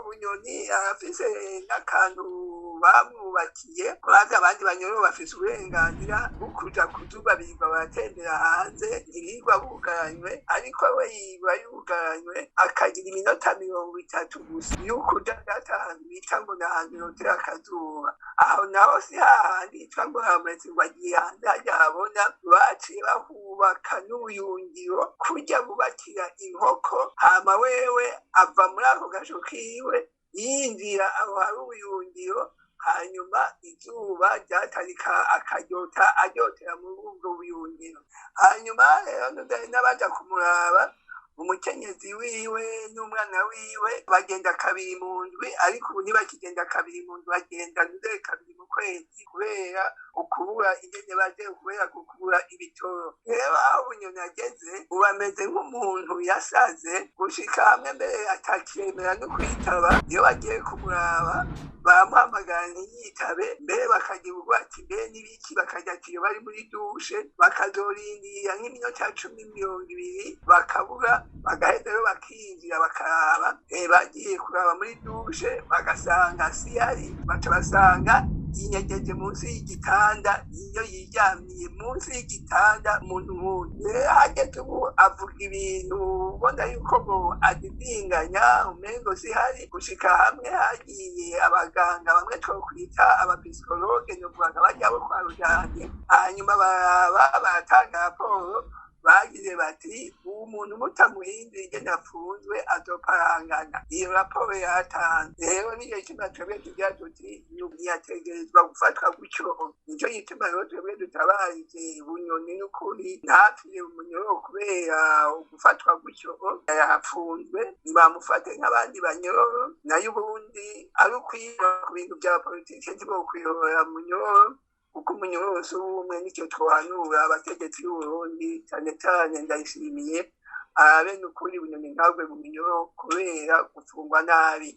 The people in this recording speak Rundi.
Bunyoni arafise n'akantu bamwubakiye. Urazi abandi banyororo bafise uburenganzira bwo kuja kuzuba, birirwa baratembera hanze, ntibirirwa bugaranywe, ariko we yirirwa yugaranywe, akagira iminota 30 gusa y'ukuja ahantu bita ngo ni ahantu yotera akazuba. Aho naho si hahandi hitwa ngo hamuretse ngo agiye hanze harya habona, baciye bahubaka n'ubuyungiro kurya bubakira inkoko. Hama wewe ava muri ako gasho kiwe yinjira aho hari ubuyungiro, hanyuma izuba ryatarika akaryota, aryotera muri ubwo buyungiro. Hanyuma rero n'abaja kumuraba, umukenyezi wiwe n'umwana wiwe, bagenda kabiri mu ndwi, ariko ubu ntibakigenda kabiri mu ndwi, bagenda nde kabiri mu kwezi, kubera ukubura ingene baje, kubera gukubura ibitoro. Rero aho Bunyoni ageze ubu ameze nk'umuntu yasaze, gushika hamwe mbere atakemera no kwitaba. Iyo bagiye kumuraba baramuhamagara ntiyitabe, mbere bakagira ubwati mbe n'ibiki, bakajya ati iyo bari muri douche, bakazorindira nk'iminota 10, 20, bakabura, bagaheza rero bakinjira bakaraba. Bagiye kuraba muri douche bagasanga siyari, baca basanga yinyegeje munsi y'igitanda, iyo yiryamiye munsi y'igitanda. Umuntu nk'uyu rero hageze ubu avuga ibintu ubona yuko ngo adidinganya, umengo sihari, gushika hamwe hagiye abaganga bamwe twokwita abapsychologues, nokuvuga nka barya bo kwa Rujange, hanyuma baraba baratanga raporo. Bagize bati: "Uwo muntu mutamuhinduye ingene afunzwe azoparangana." Iyo raporo yatanze rero niyo gituma twebwe tugira tuti ntiyategerezwa gufatwa gutyo. Nico gituma rero twebwe dutabarije Bunyoni, n'ukuri ntapfire umunyororo kubera gufatwa gutyo yapfunzwe. Ntibamufate nk'abandi banyororo, nayo ubundi ari ukwiba ku bintu vya politike, ntibokwihora munyororo, kuko umunyororo si uwumwe. Nicyo twohanura abategetsi b'Uburundi, cane cane Ndayishimiye, arabe n'ukuri Bunyoni ntabwe mu minyororo kubera gufungwa nabi.